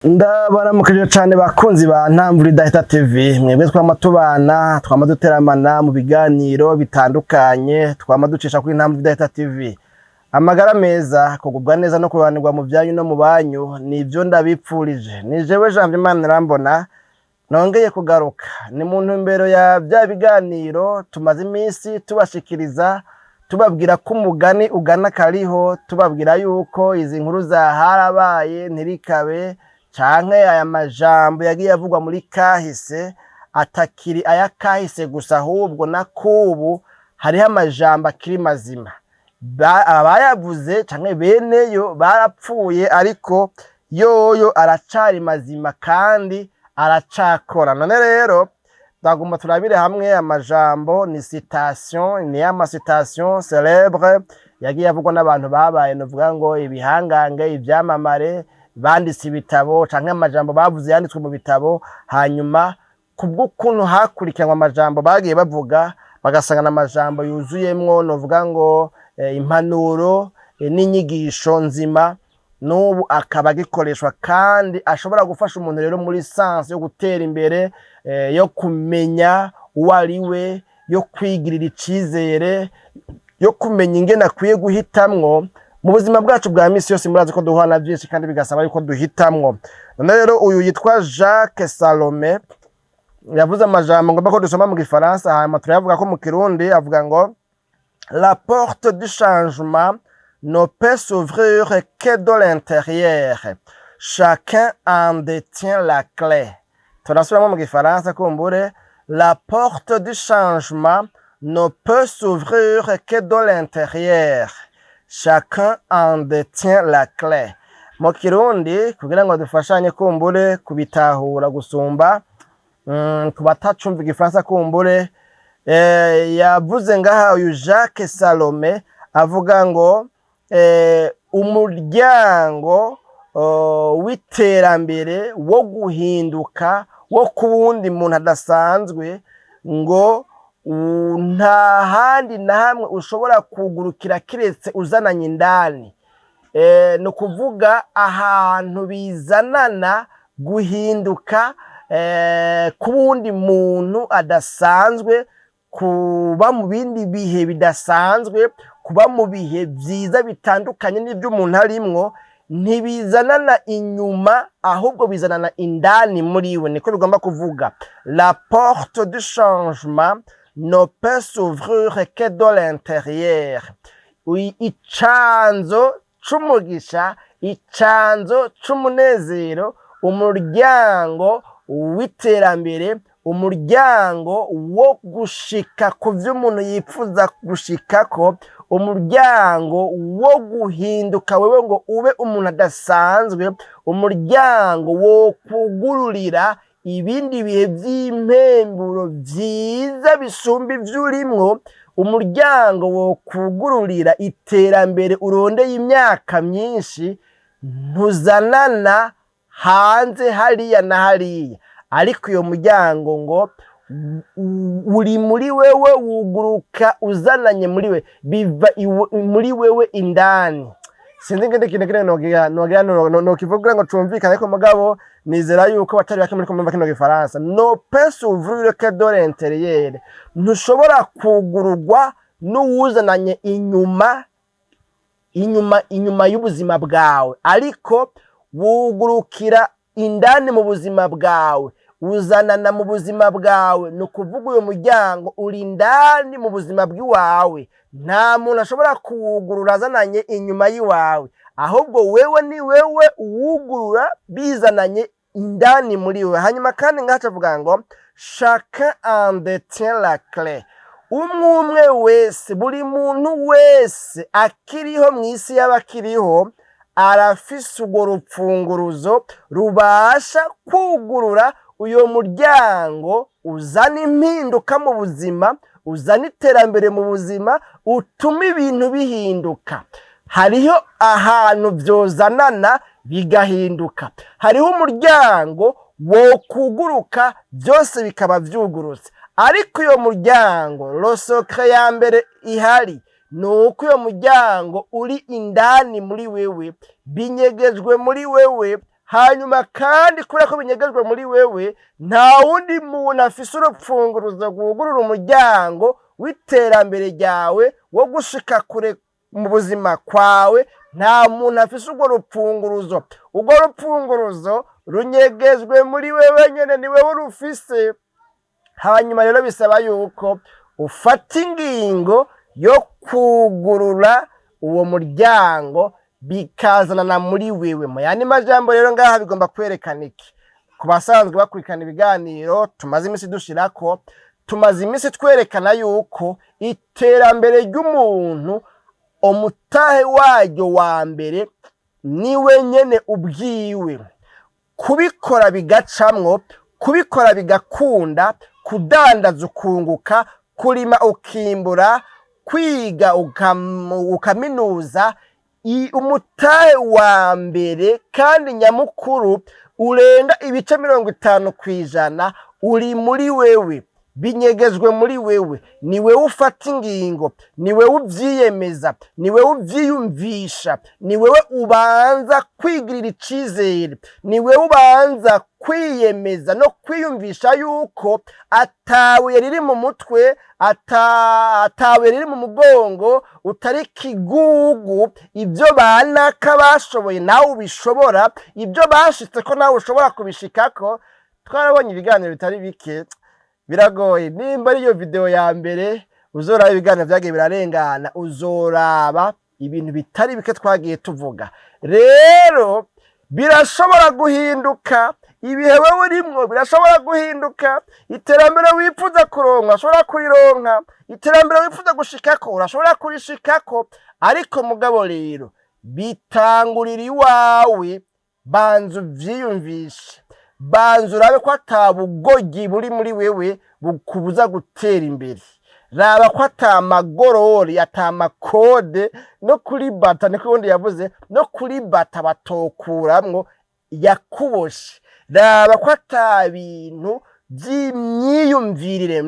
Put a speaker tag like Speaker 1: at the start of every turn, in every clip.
Speaker 1: Ndabaramukije cane bakunzi ba Ntamvura Idahita TV, mwebwe twama tubana, twama duteramana mu biganiro bitandukanye twama ducisha kuri Ntamvura Idahita TV. Amagara meza, kugubwa neza no kuroranirwa mu vyanyu no mu banyu nivyo ndabipfurije. Ni jewe Janvier Manirambona nongeye kugaruka, ni mu ntumbero ya vya biganiro tumaze iminsi tubashikiriza, tubabwira ko umugani ugana kariho, tubabwira yuko izi nkuru za harabaye ntirikabe canke aya majambo yagiye avugwa muri kahise atakiri aya kahise gusa, ahubwo na kubu hariho amajambo akiri mazima. Abayavuze canke beneyo barapfuye, ariko yoyo aracari mazima kandi aracakora. None rero ndagomba turabire hamwe amajambo, ni citation, ni ama citation célèbre yagiye avugwa n'abantu babaye, novuga ngo ibihangange, ivyamamare, banditse ibitabo canke amajambo bavuze yanditswe mu bitabo. Hanyuma kubw'ukuntu hakurikiranwa amajambo bagiye bavuga, bagasanga amajambo yuzuyemwo, novuga ngo impanuro n'inyigisho nzima, n'ubu akaba agikoreshwa kandi ashobora gufasha umuntu rero muri sens yo gutera imbere, yo kumenya uwo ari we, yo kwigirira icizere, yo kumenya ingene akwiye guhitamwo mu buzima bwacu bwa misi yose. Murazi ko duhura na vyinshi kandi bigasaba yuko duhitamwo. None rero uyu yitwa Jacques Salome yavuze amajambo ngomba ko dusoma mu Gifaransa, hanyuma turayavuga ko mu Kirundi. Avuga ngo: "La porte du changement ne peut s'ouvrir que de l'intérieur. Chacun en détient la clé." Turasubiramo mu Gifaransa kumbure: "La porte du changement ne peut s'ouvrir que de l'intérieur. Chacun en détient la clé." Mu Kirundi, kugira ngo dufashanye kumbure kubitahura gusumba, ku batacumva Igifaransa kumbure, yavuze ngaha uyu Jacques Salome, avuga ngo umuryango w'iterambere, wo guhinduka, wo kuba uwundi muntu adasanzwe, ngo nta handi na hamwe ushobora kugurukira kiretse uzananye indani. Ni ukuvuga ahantu bizanana guhinduka, kuba uwundi muntu adasanzwe, kuba mu bindi bihe bidasanzwe, kuba mu bihe vyiza bitandukanye n'ivyo umuntu arimwo, ntibizanana inyuma, ahubwo bizanana indani muri we. Niko bigomba kuvuga: "La porte du changement ne peut s'ouvrir que de l'intérieur." Icanzo c'umugisha, icanzo c'umunezero, umuryango w'iterambere, umuryango wo gushika ku vyo umuntu yipfuza gushikako, umuryango wo guhinduka wewe ngo ube umuntu adasanzwe, umuryango wo kugururira ibindi bihe vy'impemburo vyiza bisumba ivyo urimwo, umuryango wo kugururira iterambere urondeye imyaka myinshi, ntuzanana hanze hariya na hariya, ariko iyo muryango ngo uri muri wewe, wuguruka uzananye muri we, biva muri wewe indani. Sinzi ingene ikintu kino nogira nokivuga ngo cumvikane, ariko mugabo nizera yuko batari bake muri kumva kino Gifaransa. "Ne peut s'ouvrir que de l'intérieur", ntushobora kugururwa n'uwuzananye inyuma, inyuma, inyuma y'ubuzima bwawe, ariko wugurukira indani mu buzima bwawe, uzanana mu buzima bwawe. Ni ukuvuga uyu muryango uri indani mu buzima bw'iwawe, nta muntu ashobora kuwugurura azananye inyuma y'iwawe, ahubwo wewe ni wewe uwugurura bizananye indani muri we. Hanyuma kandi ngaca avuga ngo: "Chacun en détient la clé." Umwe umwe wese, buri muntu wese akiriho mu isi y'abakiriho, arafise urwo rupfunguruzo rubasha kugurura uyo muryango uzana impinduka mu buzima, uzana iterambere mu buzima, utuma ibintu bihinduka. Hariho ahantu vyozanana bigahinduka, hariho umuryango wokuguruka byose bikaba vyugurutse, ariko uyo muryango, le secret ya mbere ihari ni uko uyo muryango uri indani muri wewe, binyegejwe muri wewe. Hanyuma kandi kubera ko binyegejwe muri wewe, nta wundi muntu afise urupfunguruzo rwugurura umuryango w'iterambere ryawe, wo gushika kure mu buzima kwawe. Nta muntu afise urwo rupfunguruzo. Urwo rupfunguruzo runyegejwe muri wewe nyene, ni wewe urufise. Hanyuma rero bisaba yuko ufata ingingo yo kugurura uwo muryango, bikazanana muri wewe. Mu yandi majambo rero, ngaha bigomba kwerekana iki? Ku basanzwe bakurikirana ibiganiro tumaze iminsi dushirako, tumaze iminsi twerekana yuko iterambere ry'umuntu, umutahe waryo wa mbere niwe nyene ubwiwe. Kubikora bigacamwo, kubikora bigakunda, kudandaza ukunguka, kurima ukimbura, kwiga ukaminuza, umutahe wa mbere kandi nyamukuru urenga ibice 50% uri muri wewe, binyegejwe muri wewe. Ni wewe ufata ingingo, ni wewe uvyiyemeza, ni wewe uvyiyumvisha, ni wewe ubanza kwigirira icizere, ni wewe ubanza kwiyemeza no kwiyumvisha yuko atabuye riri mu mutwe, atabuye riri mu mugongo, utari kigugu. Ibyo banaka bashoboye nawe ubishobora, ibyo bashitse ko nawe ushobora kubishikako. Twarabonye ibiganiro bitari bike. Biragoye, nimba ariyo video ya mbere uzoraba ibiganiro vyagiye birarengana, uzoraba ibintu bitari bike twagiye tuvuga. Rero birashobora guhinduka. Ibihe wewe urimwo birashobora guhinduka. Iterambere wifuza kuronka urashobora kurironka, iterambere wifuza gushikako urashobora kurishikako. Ariko mugabo rero bitangurira iwawe. Banza uvyiyumvishe, banza urabe ko ata bugogi buri muri wewe bukubuza gutera imbere. Raba ko ata magorori, ata makode no kuri bata, niko ubundi yavuze, no kuri bata batokuramwo yakuboshe. Raba ko ata bintu by'imyiyumvirire,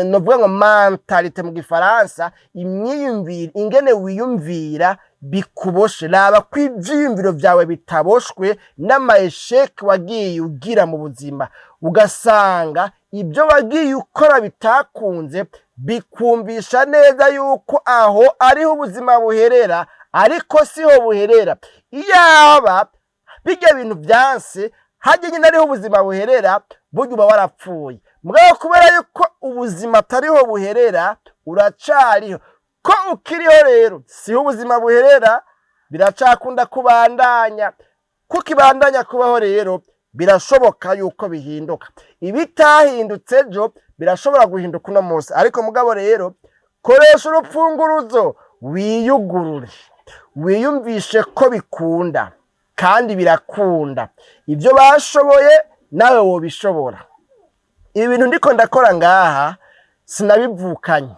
Speaker 1: novuga ngo mentalité mu gifaransa, imyiyumvire, ingene wiyumvira bikuboshe. Raba ko ivyiyumviro vyawe bitaboshwe n'ama échecs wagiye ugira mu buzima, ugasanga ibyo wagiye ukora bitakunze, bikumvisha neza yuko aho ariho ubuzima buherera. Ariko siho buherera. Iyaba bijya bintu vyanse hajya nyine ariho ubuzima buherera, burya uba warapfuye. Mugabo kubera yuko ubuzima atariho buherera, uracariho. Ko ukiriho rero, siho ubuzima buherera, biracakunda kubandanya. Kuko ibandanya kubaho rero, birashoboka yuko bihinduka. Ibitahindutse ejo birashobora guhinduka uno munsi. Ariko mugabo rero koresha urupfunguruzo, wiyugurure, wiyumvishe ko bikunda, kandi birakunda. Ibyo bashoboye nawe wobishobora. Ibi bintu ndiko ndakora ngaha sinabivukanye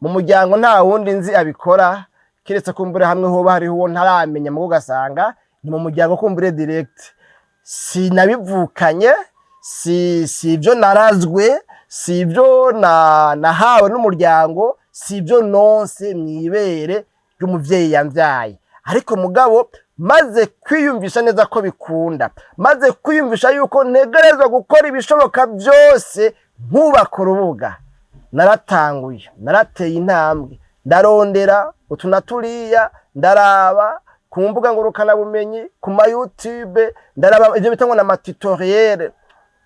Speaker 1: mu muryango, nta wundi nzi abikora, keretse kumbure hamwe hoba hariho uwo ntaramenya, mugo ugasanga ni mu muryango kumbure direct. Sinabivukanye, si ibyo narazwe, si ibyo nahawe n'umuryango, si ibyo nonse mw'ibere ry'umuvyeyi yamvyaye. Ariko mugabo maze kwiyumvisha neza ko bikunda, maze kwiyumvisha yuko ntegerezwa gukora ibishoboka byose nkubaka urubuga, naratanguye, narateye intambwe, ndarondera utu na turiya, ndaraba ku mbuga ngurukanabumenyi, ku ma YouTube, ndaraba ibyo bita ngo na ma tutoriel: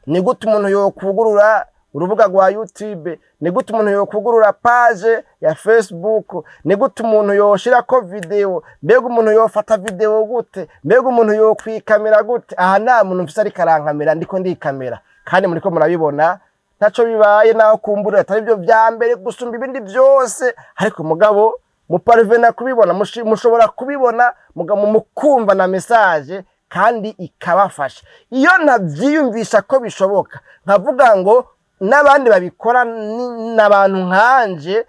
Speaker 1: ni gute umuntu yokugurura urubuga rwa YouTube, ni gute umuntu yokugurura page ya Facebook, ni gute umuntu yoshirako video, mbega umuntu yofata video gute, mbega umuntu yokwikamera gute. Aha nta muntu mfise ariko arankamera, ndiko ndikamera, kandi muriko murabibona. Ntaco bibaye naho kumbura atari byo vya mbere gusumba ibindi byose, ariko mugabo muparvena kubibona, mushobora kubibona, mugabo mukumva na message kandi ikabafasha. Iyo ntavyiyumvisha ko bishoboka, nkavuga ngo n'abandi babikora n'abantu nkanje,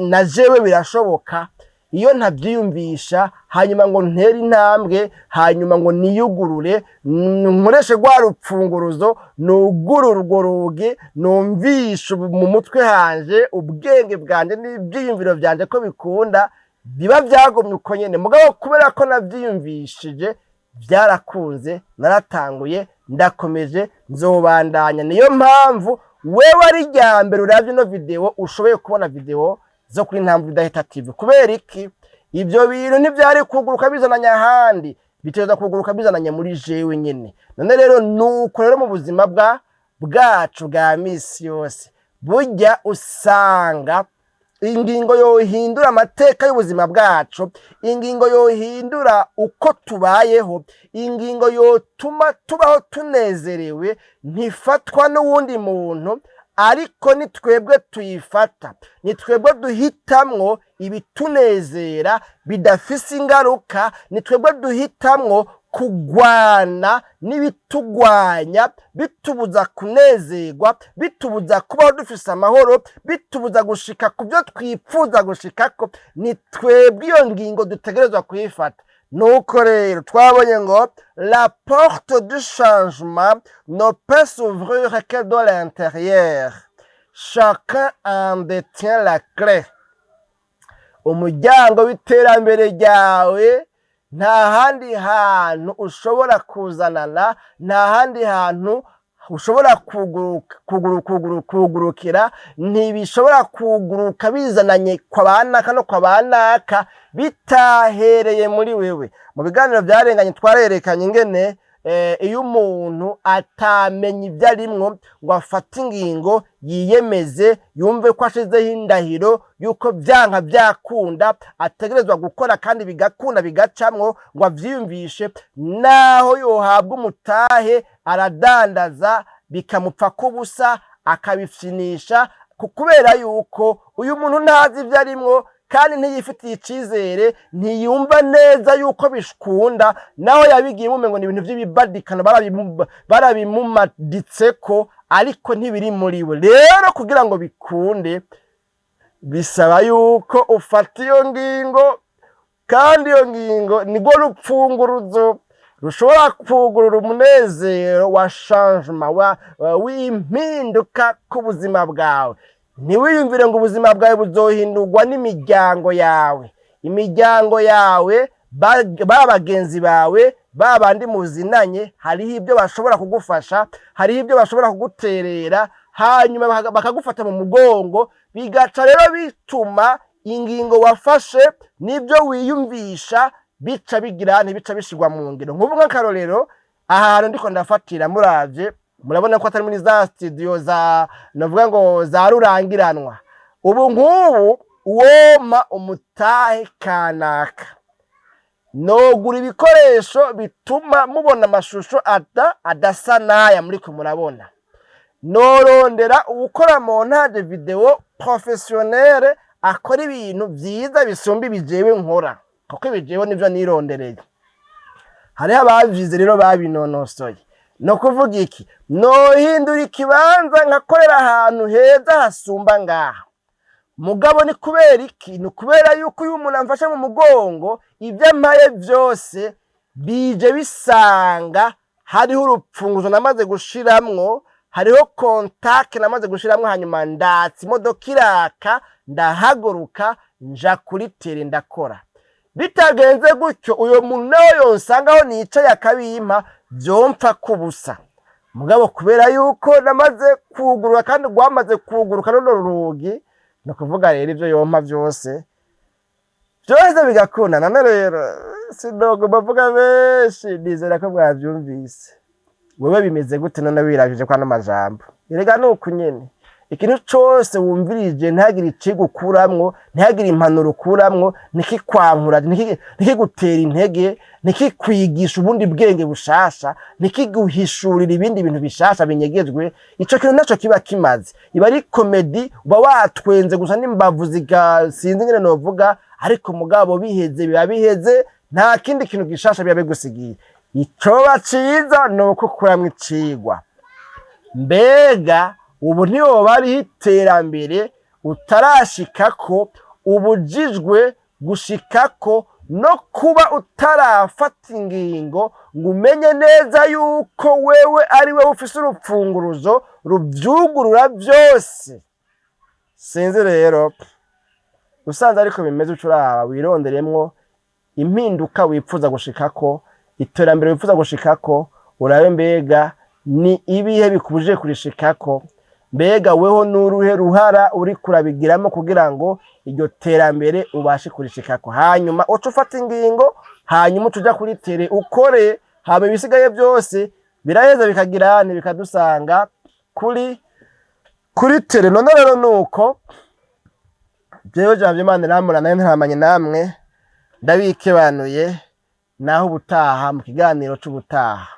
Speaker 1: na jewe birashoboka, iyo ntavyiyumvisha hanyuma ngo ntere intambwe, hanyuma ngo niyugurure, nkoreshe rwa rupfunguruzo, nugurure urwo rugi, numvishe mu mutwe hanje, ubwenge bwanje n'ivyiyumviro vyanje ko bikunda, biba vyagumye uko nyene. Mugabo kubera ko navyiyumvishije, Byarakunze, naratanguye, ndakomeje, nzobandanya. Niyo mpamvu wewe ari rya mbere uravye ino video, ushoboye kubona video zo kuri Ntambwe Idahita TV. Kubera iki? Ibyo bintu ntivyari kuguruka bizananye ahandi, bitegerezwa kuguruka bizananye muri jewe nyene. None rero nuko rero mu buzima bwacu bwa misi yose, burya usanga ingingo yohindura amateka y'ubuzima bwacu, ingingo yohindura uko tubayeho, ingingo yotuma tubaho tunezerewe, ntifatwa n'uwundi muntu, ariko ni twebwe tuyifata. Ni twebwe duhitamwo ibitunezera bidafise ingaruka, ni twebwe duhitamwo kugwana n'ibitugwanya, bitubuza kunezerwa, bitubuza kubaho dufise amahoro, bitubuza gushika ku byo twipfuza gushikako. Ni twebwe iyo ngingo dutegerezwa kuyifata. Nuko rero twabonye ngo la porte du changement ne peut s'ouvrir que de l'intérieur, chacun en détient la clé. Umuryango w'iterambere ryawe nta handi hantu ushobora kuzanana, nta handi hantu ushobora kugurukira. Ntibishobora kuguruka bizananye kwa banaka no kwa banaka bitahereye muri wewe. Mu biganiro byarenganye twarerekanye ingene iyo umuntu atamenya ibyo arimwo ngo afate ingingo, yiyemeze, yumve ko ashizeho indahiro yuko byanka byakunda ategerezwa gukora kandi bigakunda bigacamwo, ngo avyiyumvishe, naho yohabwa umutahe aradandaza bikamupfa kubusa, akabifyinisha, kubera yuko uyu muntu ntazi ibyo arimwo kandi ntiyifitiye icizere, ntiyumva neza yuko bikunda. Naho yabigiye ngo ni ibintu by'ibibadikano barabimumaditseko, ariko ntibiri muri we. Rero kugira ngo bikunde bisaba yuko ufata iyo ngingo, kandi iyo ngingo nirwo rupfunguruzo rushobora kugurura umunezero wa changement, w'impinduka ku buzima bwawe. Ntiwiyumvire ngo ubuzima bwawe buzohindurwa n'imiryango yawe. Imiryango yawe, ba bagenzi bawe, ba bandi muzinanye, hariho ibyo bashobora kugufasha, hariho ibyo bashobora kuguterera, hanyuma bakagufata mu mugongo, bigaca rero bituma ingingo wafashe n'ibyo wiyumvisha bica bigira ntibica bishirwa mu ngiro. Nk'ubu nk'akarorero, aha hantu ndiko ndafatira, muravye murabona ko atari muri za studio za navuga ngo za rurangiranwa. Ubu nk'ubu woma umutahe kanaka, nogura ibikoresho bituma mubona amashusho adasa n'aya muriko murabona, norondera uwukora montage vidéo professionnel, akora ibintu vyiza bisumba ibijewe nkora, kuko ibijewe nivyo nirondereye. Hariho abavyize rero babinonosoye. No kuvuga iki? Nohindura ikibanza nkakorera ahantu heza hasumba ngaha. Mugabo ni kubera iki? Ni kubera yuko uyu muntu amfashe mu mugongo, ibyo ampaye byose bije bisanga hariho urupfunguzo namaze gushiramwo, hariho contact namaze gushiramwo, hanyuma ndatsa imodoka iraka, ndahaguruka, nja kuri terrain, ndakora. Bitagenze gutyo, uyo muntu nawe yonsanga aho nicaye akabimpa, vyompfa kubusa. Mugabo kubera yuko namaze kugurura kandi rwamaze kuguruka runo rugi, ni ukuvuga rero ibyo yompa byose byose bigakunda. None rero sinogomba mvuga benshi, nizera ko mwavyumvise. Wewe bimeze gute none wirabije kwa ano majambo? Erega ni uku nyene, ikintu cose wumvirije ntihagire icigwa ukuramwo, ntihagire impanuro ukuramwo, ntikikwankura, ntikigutera intege, ntikikwigisha ubundi bwenge bushasha, ntikiguhishurira ibindi bintu bishasha binyegejwe, ico kintu naco kiba kimaze. Iba ari comédie, uba watwenze gusa n'imbavu zigasinze ingene novuga, ariko mugabo biheze biba biheze, nta kindi kintu gishasha biba bigusigiye. Icoba ciza ni uko ukuramwo icigwa. Mbega ubu ntiwoba ariho iterambere utarashikako, ubujijwe gushikako no kuba utarafata ingingo ngo umenye neza yuko wewe ari wewe ufise urupfunguruzo ruvyugurura vyose? Sinzi rero, usanze ariko bimeze uca uraba wironderemwo impinduka wipfuza gushikako. Iterambere wifuza gushikako, urabe mbega ni ibihe bikubujije kurishikako, mbega weho n'uruhe ruhara uri kurabigiramo kugira ngo iryo terambere ubashe kurishikako. Hanyuma uca ufata ingingo, hanyuma uca uja kuri terrain ukore, hama ibisigaye byose biraheza bikagira bikadusanga kuri terrain. None rero nuko jewe Janvier Imana iramura nayo ntaramanye namwe, ndabikebanuye, naho ubutaha mu kiganiro c'ubutaha.